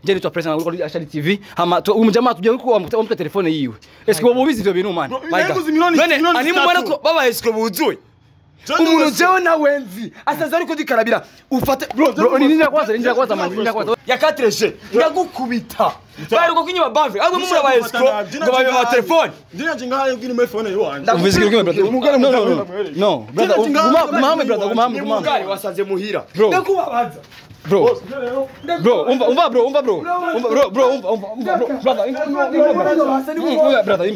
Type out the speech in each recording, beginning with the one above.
Je nitwa president kuri Ashali TV. Hama umujama tugiye ko wamutwe telefone yiwe. Eske wowe ubizi ivyo bintu man? None ani mubona ko baba escroc buzuye. Umuntu jewe na wenzi asaza ariko dikarabira ufate bro ninja kwanza man ninja kwanza ya 4G ndagukubita baruko kinyuma bave agwe mumura ba escroc ngo babe ba telefone ndinaje ngahaye ubwira muri phone yiwanje umvise kimwe brother no no brother guma brother guma guma wasaze muhira ndakubabaza bro bro umva bro umva bro umva bro umva brother brother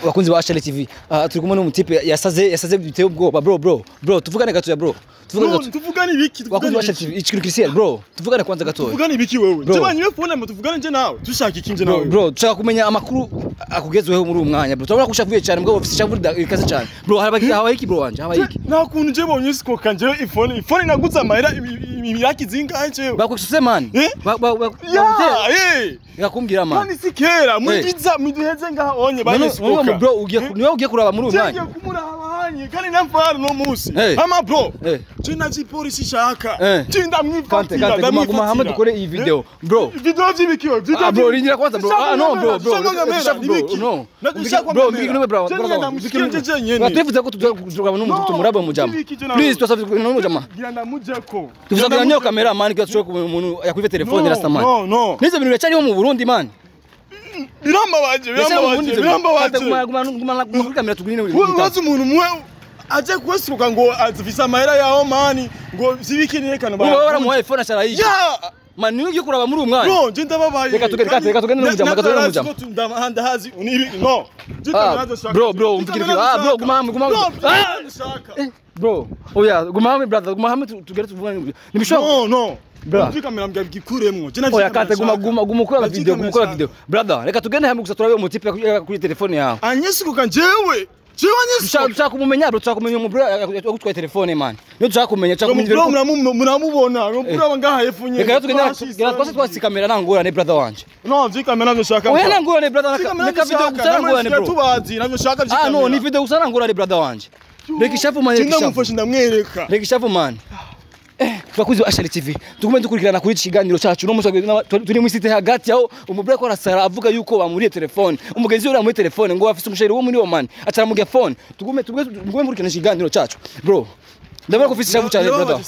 Wakunzi wa Ashali TV turi kumwe n'umutipe yasaze biteye ubwoba bro tuvugane gatoya bro tuvugane ibiki wakunzi wa Ashali TV ikintu kirisiye bro tuvugane kwanza gatoya tuvugane ibiki wewe tubanye phone mo tuvugane nje nawe dushaka iki nje nawe bro dushaka kumenya amakuru akugezweho muri uyu mwanya bro turabona ko ushavuye cyane mbwa ofisi shavuye ikaze cyane bro habaye iki bro wanje habaye iki nta kuntu nje bonye sikoka nje ifone naguze amahera ibiraki zingahe nje bakususe man ngakumbwira man kandi sikera mwibiza mwiduheze ngaha onye banye sikoka bro ugiye niwe ugiye kuraba muri uyu mwanya ugiye kumuraba hanye kandi namfara no munsi ama bro je nazi polisi shaka je ndamwifatira ndamwifatira hamwe dukore iyi video bro video vy'ibikiwe video bro ringira kwanza bro ah no bro no bro bro bro bro ko tuzagaba n'umuntu tumuraba mu jama please twasavye no mu jama gira ndamujeko tuzagaba nyo kamera man kwa tushobora umuntu yakwive telefone rasta man no nizo bintu biracariho mu Burundi man birambabaje guma kuri kamera tugurine urazi umuntu mwe aje kwesruka ngo azifisa amahera yaho mani ngo zibikinerekana baramuhaye phone asharayiye man niyo ugiye kuraba muri uyu mwanya bro nje ndababaye reka tugende n'umujama reka tugende n'umujama ndahazi unibi no bro bro umvikire ah bro guma hamwe bro oya guma hamwe brother guma hamwe tugere tuvugane nibishobora no Mvika mbya gikuremwo je navyo. Oya kate guma guma video guma video brother reka tugende hamwe gusa turabe umutipe kuri telefone yawe. Anyesikuka jewe anyesikuka. Dushaka kumumenya bro dushaka kumenya umubro agutwaye telefone man. Niyo dushaka kumenya dushaka kumenya. Bro muramubona bro ngaha efu nyene. Reka tugende twase twasi kamera nangorane brother wanje. No mvika kamera navyo shaka. Oya nangorane brother reka video gusa nangorane bro. Tubazi navyo shaka Ah no ni video gusa nangorane brother wanje. Reka ishavu man reka ishavu. Ndamufasha ndamwereka. Reka ishavu man. Bakuzi wa Ashali TV tugume dukurikirana kuri iki kiganiro cyacu no musagwe turi mu site hagati aho umubure ko arasara avuga yuko bamuriye telefone umugenzi uri muri telefone ngo afise umusheri wo muri wo man acara mu phone tugume murikirana ikiganiro cyacu bro ndabona ko ufise ishavu cyane brother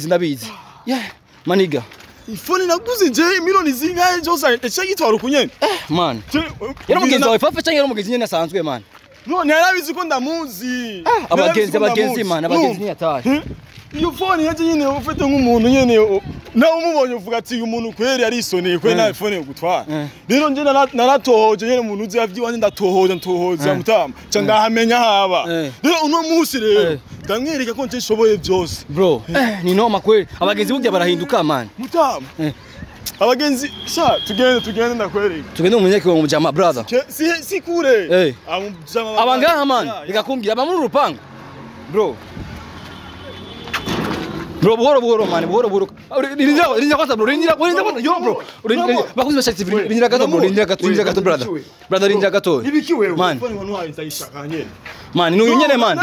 ndabizi yeah maniga ifone naguze je miliyoni zingahe zose ece gitwara ukunyene man yari umugenzi wawe fafa cyangwa yari umugenzi nyene asanzwe man no ntarabizi ko ndamuzi abagenzi man abagenzi ni atari iyo phone yaje nyene ufite nk'umuntu nyene nawe umubonye uvuga ati uyu muntu kweri arisoneye kweri nta phone yo gutwara rero nje naratohoje nyene umuntu uzi avyiwanje ndatohoza ntohoza mutama ca ndahamenya haba rero uno munsi rero ndamwereka ko nje nshoboye byose bro ni noma kweri abagenzi burya barahinduka man mutama abagenzi sha tugende ndakwereka tugende umunyeke wa mujama brother si kure abangaha man bikakumbwira aba muri urupangu bro Bro buhoro man buhoro rinjira kwanza bro rinjira kwanza yo bro bakuzi bashaka TV rinjira gato bro rinjira gato brother rinjira gato ibiki wewe man man nunyene man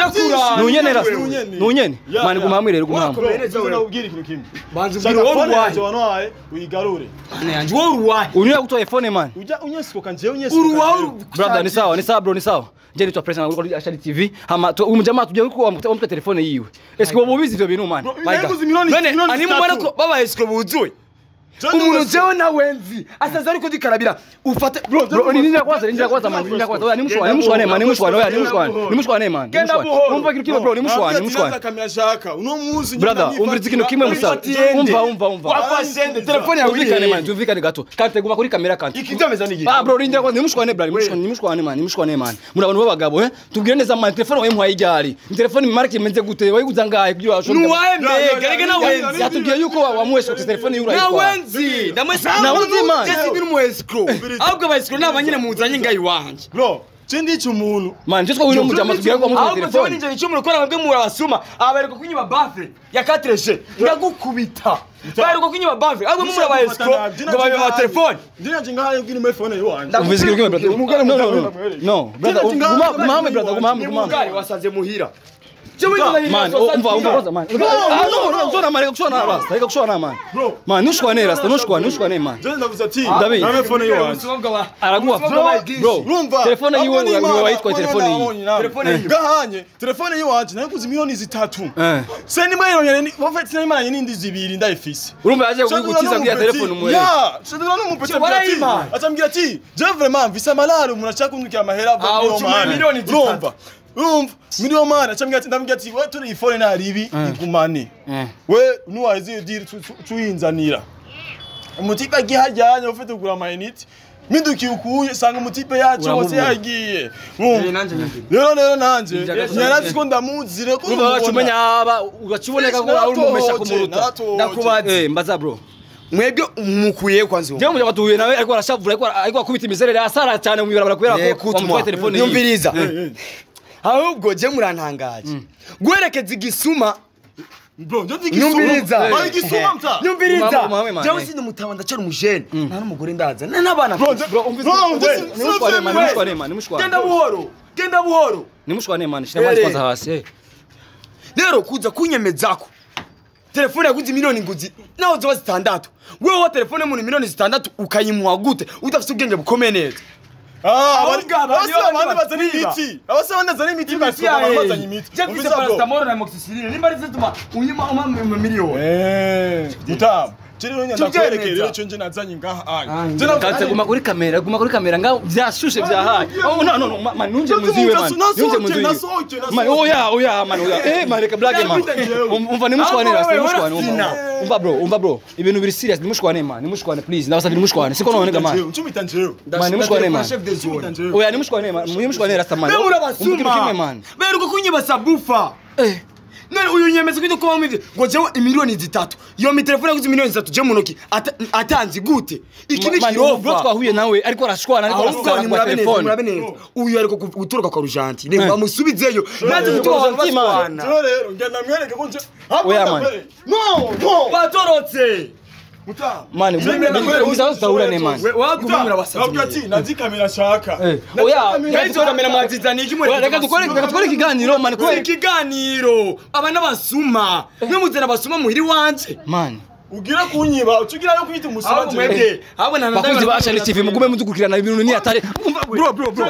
nunyene rasta nunyene man guma hamwe rero guma hamwe ndakubwira ikintu kimwe banze ubwira wowe wawe uyigarure yanje wowe uruwahe unyura gutwaye phone man ujya unyesikoka nje unyesikoka uruwahe brother ni sawa bro ni sawa je nitwa president kuri Ashali TV hama umujama tugiye ko wamutwe telefone yiwe eske wowe ubizi ivyo bintu man none ani mubona ko baba escroc buzuye umuntu jewe na wenzi asaza ariko dikarabira ufate bro ninja kwanza man ninja kwanza ni mushwane man umva kintu kimwe bro ni mushwane kamera shaka uno munsi brother umva ikintu kimwe musa umva wafashe telefone yawe tumvikane man tumvikane gato kante guma kuri kamera kante iki byameza ni ah bro ninja kwanza ni mushwane bro ni mushwane man muri abantu b'abagabo tubwire neza man telefone wawe muhaye igari telefone marke imenze gute wayiguza ngahe kugira washobore nuwaye mbega rega na wenzi yatubwiye yuko wamuweshe telefone y'urayitwara na wenzi ndamwese man jesi biri mu escrow ahubwo aba escrow nabanyine muzanye ngayi wanje bro Je ndica umuntu. Man, je twahuye n'umujama tubwira ko wamutwaye Ahubwo jewe telefone. ninjye nicyo ko nabwe murabasuma abaheruka kunyiba bafle ya 4G ndagukubita. Baheruka kunyiba bafle ahubwo muraba escroc ngo babiba telefone. Ndinaje ngahaye ubwira umwe phone yiwanje. Umvise ikintu kimwe, brother. Umugore No, no, no. mugabo. No, brother, guma guma hamwe, brother, guma hamwe, guma hamwe. Mugari wasanze muhira. Jewe ninjye Man, umva umva kwanza man. Ah no, no, nzona man, reka kushwana rasta, reka kushwana man. Bro. Man, nushwane rasta, nushwane, nushwane man. Je ndavuze ati Ndabizi. name phone yiwanje. Araguha bro. Urumva? Telefone yiwe Ahubwo wayitwaye telefone yiwe. Telefone yiwe. Gahanye, telefone yiwanje nayiguze 3 miliyoni. Eh. Se nimba yironyene wafetse nimaranye n'indi zibiri ndayifise. Urumva yaje kugutiza kuya telefone umwe. Ya, shadura n'umupeti Warayimpaye. acambwira ati je vraiment mvise amalaro umuntu ashaka kundukira amahera ava Ah, muri ucumuye Oman. 3 miliyoni. Urumva? Urumva? Miliyoni mani acambwira ati ndambwira ati we turi ifone naribi igumane. We nuwaheze iyo deal tuyinzanira. Umutipe agihajyanye ufite kugura amayinite. Mindukiye ukuye sanga umutipe yacu hose Uramubura. yagiye. Urumva? Nanjye nyumvira. Rero nanje nyaratsi ko ndamuzire ko Urumva wacumenya aba ugacuboneka ko ari umumesha kumuruta. Ndakubaza. Eh, mbaza bro. Mwebwe mukuye kwanza uwo. Jewe mujama tuhuye nawe ariko arashavura ariko akubita imizerere asara cyane mu ibarabara kubera Eh, ko wamutwaye telefone yiwe. Nyumviriza. Ahubwo je murantangaje. Guherekeza igisuma. Bro, nje ndigisuma. Nyumviriza. Bari gisuma mta. Nyumviriza. Umuhame, man, Jewe eh. sindi umutaba ndacara umujene. Nta n'umugore ndaza. Nta n'abana. Bro, Bro, umvise. Bro, Nimushwane man, nimushwane man, nimushwane. Genda buhoro. Genda buhoro. Nimushwane man, shira amazi kwanza hasi. Eh. Rero kuza kunyemezako telefone yaguze miliyoni nguzi naho zoba 6 wewe wa telefone y'umuntu 6 miliyoni ukayimuha gute udafite ubwenge bukomeye neza? Ah, Ahubwo aba nibo abandi bazana batwiba. imiti. Abase abandi bazana imiti basuka bazanye imiti. Je mfise Umvise, bro. paracetamol na amoxicilline nimba ari zituma unyima umpa miliyoni. Eh, mutamu. Chiri nyenda Tubyemeza. kwereke rero cyo nje nazanye ngaha aya. Ah, Je navuze Katse guma kuri kamera, guma kuri kamera ngaho byashushe byahaye. Oh no no no, man nunje muziwe man. Nunje muziwe. Nasohoke, nasohoke. Man, oya oya man oya. Eh man reka blague man. Umva nimushwane rasta, nimushwane umva. Umva bro, umva bro. Ibintu biri serious, nimushwane man, nimushwane please. Ndabasabye nimushwane. Siko none ga man. Nchumita njewe. Man nimushwane man. Chef de zone. Oya nimushwane man, nimushwane rasta man. Be Umva murabasuma kimwe man. beruka kunyiba sabufa. Eh. None uyu nyemeza ko kuba mwivye ngo jewe 3 miliyoni iyo mi telefone yaguze 3 miliyoni je munoki atanzi gute? Iki ni Man, bro kirofa. twahuye nawe ariko arashwana ariko Ahubwo arasara ni kwa murabe neza, telefone. murabe neza uyu ariko gutoroka kwa Rujanti ne bamusubizeyo nanze gutuma abantu Rujanti, man. baswana. Jewe rero ngenda mwereke ko nje. Oya, man. No, no. Batorotse. Mutamu. Man, umvise tutahura ne man. Waguma murabasazi. Navuga ati nazi kamera nshaka. Eh, oya, Izo kamera mwazizaniye iki? Oya, reka dukore ikiganiro man kubera kubera ikiganiro aba n'abasuma mwe muzana abasuma muhiri wanje. Man. Ugira kunyiba, ucugira yo kwita umusuma. Ahubwo mwebwe ahubwo nta Bakunzi ba Shali TV mugume mudukurikirana ibintu ni atari. Bro bro bro.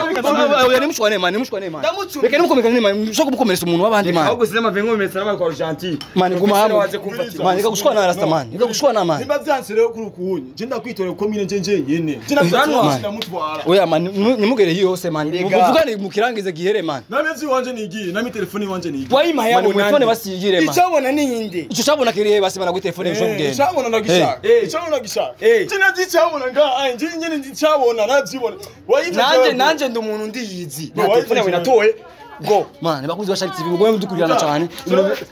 Oya nimushwane man, nimushwane man. Ndamutsumye. Reka nimukomerane man, mushaka kumukomeretsa umuntu w'abandi man. Ahubwo sinema vengo mesa n'abari kwa Rujanti. Man guma hamwe. Waze kumfatira. Man reka gushwana rasta man. Reka gushwana man. Nimba vyanse rero kuri ukunye, je ndakwitorera ko mine nje njenyene. Je Man. ndamutwara. Oya man, nimugere hiyo hose man. Rega. Muvugane mukirangize gihere man. Namezi wanje nigiye, nami telefone wanje nigiye. Wayimpaye Man, yabona telefone basigire man. Icabona ni inde? Ico cabona kirihe basi bana telefone ejo kugenda. Icabona ndagishaka. Eh. Icabona ndagishaka. Eh. Je nazicabona nga, ai nje nyene ndicabona navyibona. Wayita Nanje nanje ndi umuntu ndiyizi Bro, nta telefone yawe natoye go. Man, bakunzi ba Shali TV mugume mudukurikirana cyane.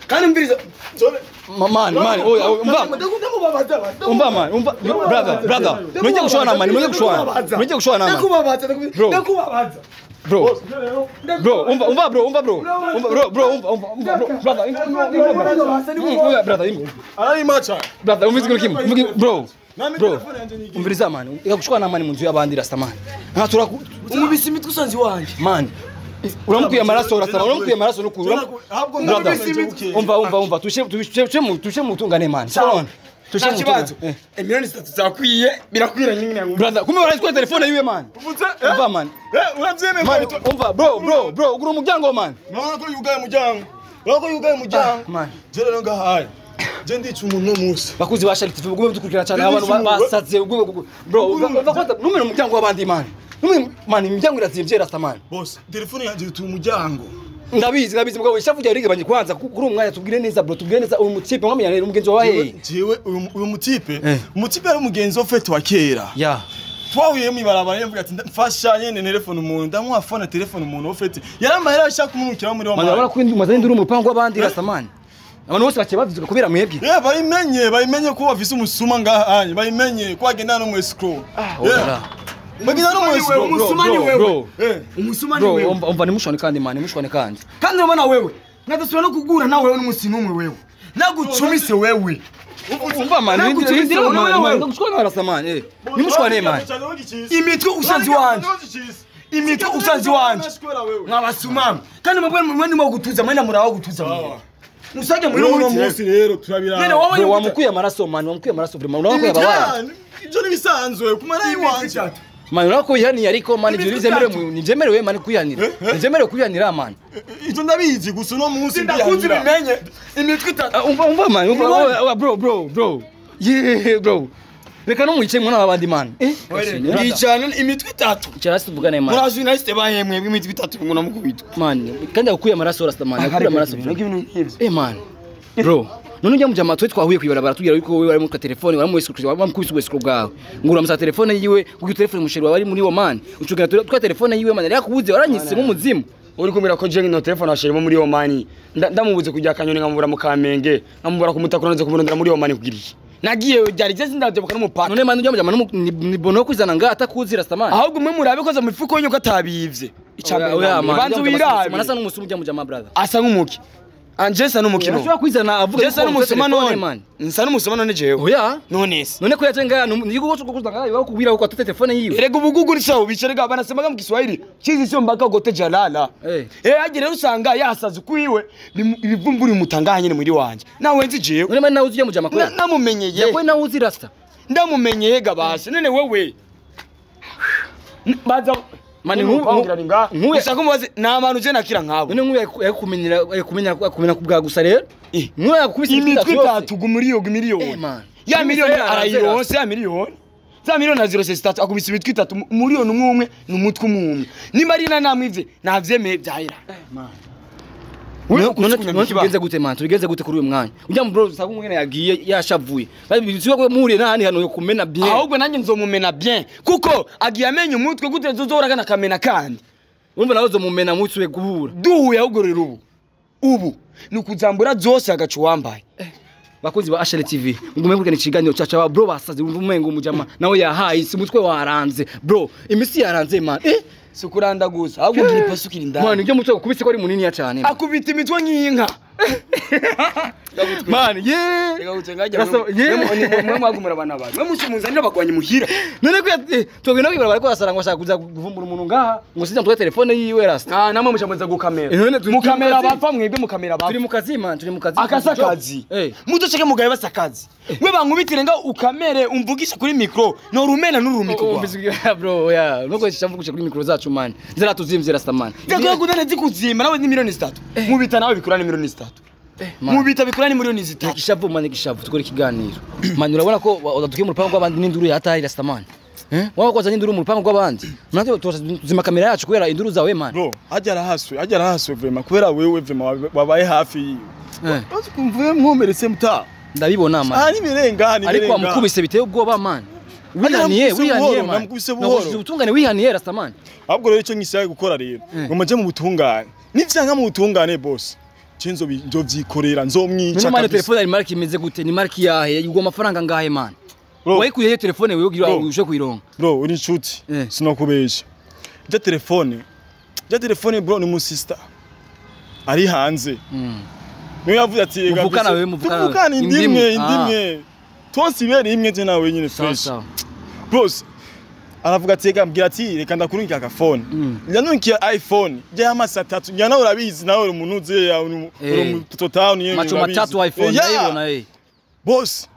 Kandi mbiriza. Man, man, oya umva. Umva man, umva brother, brother. Mujye gushwana man, mujye gushwana. Mujye gushwana man. Ndakubabaza. Bro. Ndakubabaza. Bro. Bro, umva umva bro, umva bro. Umva bro, bro, umva umva umva bro, brother. Umva brother, umva. Arayimacha. Brother, umva ikintu kimwe. Umva bro. Nami Bro. telefone yanje nigiye. Umviriza man, reka gushwana man mu nzu y'abandi rasta man. Nka tura Umubisi imitwe usanze iwanje. man. Uramukuye amaraso rasta, uramukuye amaraso n'ukuri. Ahubwo Brother, ndabise umva umva umva tushe tushe mu tushe mutungane man. Sawa. Tushe Nta kibazo. mutungane. 3 miliyoni zakwiye birakwira nyine. Brother, kumbe warayitwaye telefone yiwe man. Umva man. Eh, uravyemeye Man, umva bro, bro, bro, ugura umuryango man. Urabona ko yugaye umuryango. Urabona ko yugaye umuryango. Man. Je rero ngahaye. Je ndica umuntu no munsi. Bakuzi ba Shali TV mugume mudukurikirana cyane abantu basaze bro, umva kwanza numene umuryango w'abandi man. Numene man imiryango irazimvye rasta man. Boss, telefone yanje yutuye umuryango. Ndabizi ndabizi mugabo ishavu ryawe rigabanye kwanza kuri umwanya tubwire neza bro, tubwire neza uyu mutipe mwamenya rero umugenzi wawe hehe. Jewe uyu mutipe, Eh. umutipe ari umugenzi wa wa kera. Ya. Twahuye mu ibarabara yemvuga ati mfasha nyene telefone umuntu ndamuha phone telefone umuntu ofete. Yaramahera ashaka kumurukira muri wa Man urabona ko mazanye nduri mu rupangu rw'abandi rasta man. Abantu bose baciye bavyuka kubera mwebwe. Yeah, bayimenye ko bafise umusuma ngaha anye, bayimenye ko agenda no mu escrow. Ah, ola. Bagenda no mu Wewe, umusuma ni wewe. Bro. Umusuma ni Bro, wewe. umva nimushwane kandi man, nimushwane kandi. Kandi urabona wewe nadasubira no kugura nawe wewe n'umunsi n'umwe wewe nagucumise wewe. Umva man, Nagucumise ndira wewe, man, wewe. ndagushwana rasta man, eh. Nimushwane man. Imitwe usanzi wanje, imitwe usanzi wanje mwabasumama kandi mwe mwe ndimo gutuza mwenda murawa gutuza mwe musage muri Uno uno munsi rero turabiraba. Nene, wowe Bro, wamukuye amaraso man, wamukuye amaraso vraiment. Urabona ko yababaye. Ibyo ni bisanzwe kumara iwanje. Man, urabona ko yihaniye ariko man, ibyo Imitwe ntibyemerewe itatu. ntibyemerewe man kwihanira. Ntibyemerewe kwihanira man. Ibyo ndabizi gusa uno munsi ndakunze bimenye imitwe itatu. Ah, umva umva man, umva Ubibona? bro bro bro. Yeah bro. Reka no mwice mwana w'abandi man. Eh, Yicana imitwe itatu. Icara hasi tuvugane man. Murazi nahise bahemwe imitwe itatu ngo namukubita. Man, kandi akuye amaraso rasta man, akuye amaraso. Ibintu nk'ibyo. Eh man. Bro, none ujya mujama twe twahuye kwibarabara tugira yuko wewe wari mu telefone waramuwesukuje wamukubise ubwesukro bwawe. Ngura musa telefone yiwe, kuko telefone musheri wawe ari muri wo man. Ucugana twa telefone yiwe man, yari yakubuze waranyise nk'umuzimu. Uri kumbwira ko je no telefone ashirimo muri Omani ndamubuze kujya kanyoni nkamubura mu Kamenge nkamubura ku Mutakura nze kumurondera muri Omani kugira iki nagiye byari je sindavyobuka n'umupaka. None man ujya mujama ni bono kwizana nga atakuzi rasta man. Ahubwo mwe murabikoze mu mifuko y'uko atabivye. Oya, man, Banza ujya mujama wirabe. asa n'umusumu ujya mujama brother. Asa nk'umuki anje sa n'umukino. Urashobora kwizana avuga Je sa yuko n'umusuma telefone, none man. nsa n'umusuma none jewe. Oya. None se None ko yaje nga niko ko kuza nga iwa kubwira ko atete telefone yiwe. erega ubuguguri sawo bicerega banasemaga mu Kiswahili chizi sio mpaka ugote jalala. Eh. Eh aje rero usanga yasaze kwiwe ibivumburi mutanganye muri wanje nawe nzi jewe. None man nawe uzi ujya mujama Na- ko. Namumenyeye. Yakwe nawe uzi rasta. Ndamumenyeye gabashe none wewe baza Mani, ushaka umubaze nta bantu je nakira nkabo. None nk'uyu yakumenyera yakumenya yakumenya kubwa gusa rero. Eh. Nk'uyu yakubise Imitwe yose. itatu gumuriyo Eh, gumiliyoni man. ya miliyoni Imitwe arayironse ya miliyoni za miliyoni azirose zitatu akubise imitwe itatu umuriyoni umwe umwe ni umutwe umwe umwe nimba ari na namwivye navyemeye vyahera. Man. Wewe None ukusukunya none mu kibaho. tubigenze gute man? Tubigenze gute kuri uyu mwanya? Ujya mu bro usanga umwene yagiye yashavuye. Basi ko muhuriye n'ahandi hantu yo kumena bien. Ahubwo nanjye nzomumena bien kuko agiye amenya umutwe gute nzozora kana kamena kandi. Urumva nawe uzomumena mutsuye guhura. Duhuye ahubwo rero ubu ubu ni ukuzambura zose agacu wambaye. Bakunzi ba Ashale TV, ngume kurikirana ikiganiro cacu aba bro basaze wumva umengo umujama nawe yahaye isi umutwe waranze. Bro, imisi yaranze man. Eh, Si ukuranda gusa ahubwo ugira ipasukira man indani. ujya mutwe kubise ko ari munini ya cyane. Man. Akubita imitwe nk'inka. Man, yeah. Reka gucenga Rasta, yeah. mwe mwagumura abana bawe mwe musimuzanira abagwanyi muhira. None ko twagenda kwibara bariko basara ngo ashaka kuza kuvumbura umuntu ngaha ngo sinza mutwe telefone yiwe rasta. Ah namwe mushamuza gukamera. Eh, none Mukamera turi mu kazi. bapfa mwebwe mukamera Turi bapfa. mu kazi man, turi mu kazi. Akasakazi. Eh. Mudushike mugaye basakazi. We bankubitire nga ukamere umvugishe kuri micro norumena n'urumiko Oh, gwa. bro, oya, nuko shamvugisha kuri micro zacu man. Zira tuzimvye rasta man. Ndakwiye kudana zikuzimba nawe ni miliyoni zitatu. Mubita nawe bikurane miliyoni zitatu. Man. Mubita bikurane miliyoni zitatu. Kishavu man, kishavu tukora ikiganiro. Man urabona ko udadukiye mu rupango rw'abandi n'induru yataye rasta man. Eh? Waba koza n'induru mu rupango rw'abandi. Natwe tuzima kamera yacu kubera induru zawe man. Bro, hajya arahaswe, hajya arahaswe vraiment kubera wewe vraiment wabaye hafi yiwe. Eh. Bazi kumvuye mwomeretse muta. Ndabibona man. Ah ni birenga ni Ariko birenga. wamukubise biteye ubwoba man. Wihaniye, Namukubise wihaniye buhoro, man. namukubise buhoro. Nagushije ubutungane wihaniye rasta man. Ahubwo rero icyo ngishaye gukora rero ngo muje mu butungane. Nivyanka mu butungane boss. Je nzovyikorera nzomwica None man kabisa. telefone ari marki imeze gute? Ni marki yahe? Igwa amafaranga ngahe man? Bro. Wayikuye he telefone wewe ugira Bro. uje kuyironka? Bro, uri inshuti. Eh. Sinokubesha. Ja telefone. Ja telefone bro ni umusista. Ari hanze. Niwe yavuze ati ega Muvukana mbese- wewe, muvukana. Tuvukana indimwe, Indimwe. indimwe. Twose ibere imwe je nawe nyine Sawa fresh. sawa. Bros aravuga ati reka mbwira ati reka ndakurungika akafone. Ndanungiye iPhone. Je amasa atatu. Njya nawe urabizi nawe uri umuntu uzi ya uri Eh. mu total nyine Macho urabizi. matatu iPhone Yeah. ndayibona eh. Boss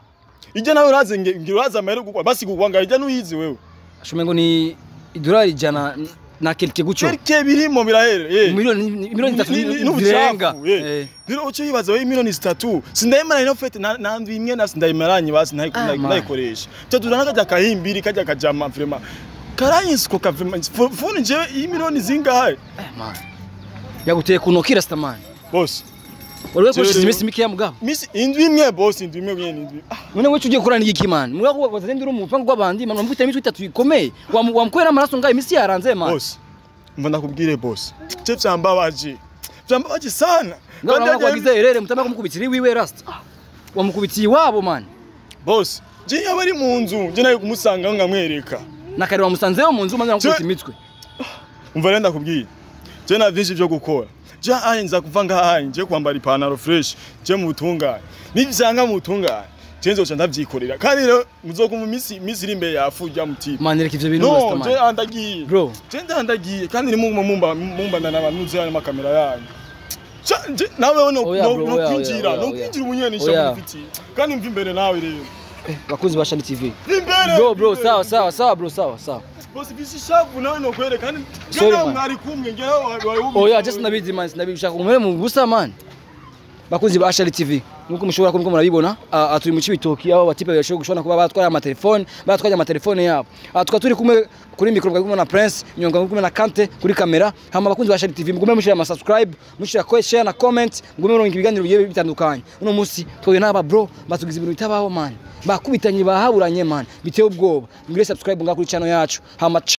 ijya nawe uraze ngira uraza amahera gukwa basi kugwanga ijya nuyizi wewe. Shumengo ni idolari ijana na quelque gucyo. Kerke birimo birahere. Eh. Miliyoni itatu Ni- zirenga. n'ubucafu, eh. Eh. Rero uco yibaza wewe miliyoni zitatu sindayimara ino fete nandwi imwe na sindayimaranye basi Ah, man. ntayikoresha cyo durana kajya kahimbiri kajya kajama vraiment karanyisuko ka vraiment fone jewe iyi miliyoni zingahe Eh, man. Yaguteye kunoki rasta man. boss Wari wakoresheje Jewe- iminsi mikeya mugabo. misi indwi imwe boss indwi imwe nyene indwi. Ah, None wewe ugiye gukorana n'iki man? Mugabo wakoze nduru mu rupango rw'abandi man wamukubita imitwe itatu ikomeye. Wamukwera amaraso ngahe iminsi yaranze man. boss mva ndakubwire boss je vyambabaje vyambabaje sana. Ngaho Kandi urabona ko yagiye- wagize erere mutama kumukubitira iwiwe rasta. Wamukubitiye iwabo man. boss je yaba ari mu nzu je nayo kumusanga nkamwereka. Nakare wamusanzeyo mu nzu maze nakubita imitwe. Umva rero ndakubwiye, je na vyinshi vyo gukora. Je aye nza kuva ngaha nje kwambara ipantaro fresh, je mu butungane. Nivyanga mu butungane, je nzoca ndavyikorera. Kandi rero muzokumva imisi iri imbere yafurya mutima. Man, reka ivyo bintu, No, Rastaman. je andagiye. Bro. Je ndandagiye kandi nimuguma mumba mumbana n'abantu muzi ayo makamera yanyu. Nawe no Oya, no bro, no oya, kwinjira, oya, no oya. kwinjira umunyene Oya. ishavu mfitiye. Kandi mva imbere nawe rero. Bakunzi ba Shani TV. Mva imbere. Bro, bro, sawa sawa sawa bro, sawa sawa. Boss bisi shavu nawe no kwereka kandi Sorry, nawe man. mwari kumwe ngira wari ubizi. Oya, just nabizi man, sinabizi ushaka umere mu busa man. Bakunzi ba Ashali TV, nkuko mushobora kuba murabibona, turi mu Cibitoki aho abatipe bashobora gushobora kuba batwara amatelefone, batwaye amatelefone yabo. Tukaba turi kumwe kuri micro, kumwe na Prince Nyonga, kumwe na Kante kuri kamera. Hama bakunzi ba Ashali TV, mugume mushira ama subscribe, mushira ko share na comment, mugume muronka ibiganiro bigiye bitandukanye. Uno munsi twahuye n'aba bro batugize ibintu bitabaho man, bakubitanye bahaburanye man, biteye ubwoba. Mugire subscribe ngaha kuri channel yacu. Hama.